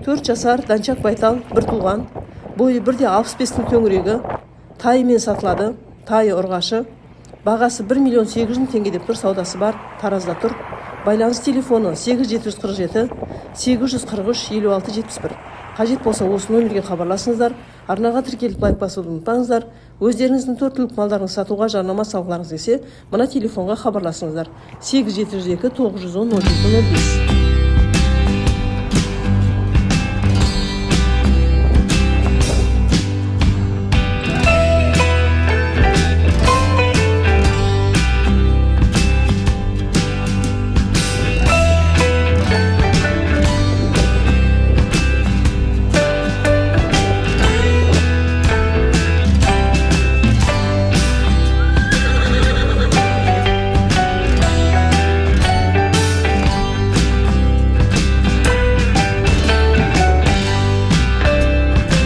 4 жасар дончак байтал, бір туған, бойы 1,65-тің төңірегі, тайымен сатылады, тайы ұрғашы. Бағасы 1 миллион 800 мың теңге деп тұр, саудасы бар, Таразда тұр. Байланыс телефоны 8747 843 56 71. Қажет болса, осы номерге хабарласыңыздар. Арнаға тіркеліп, лайк басуды ұмытпаңыздар. Өздеріңіздің төрт түлік малдарыңызды сатуға, жарнама салғыларыңыз келсе, мына телефонға хабарласыңыздар: 8702 910 07 05.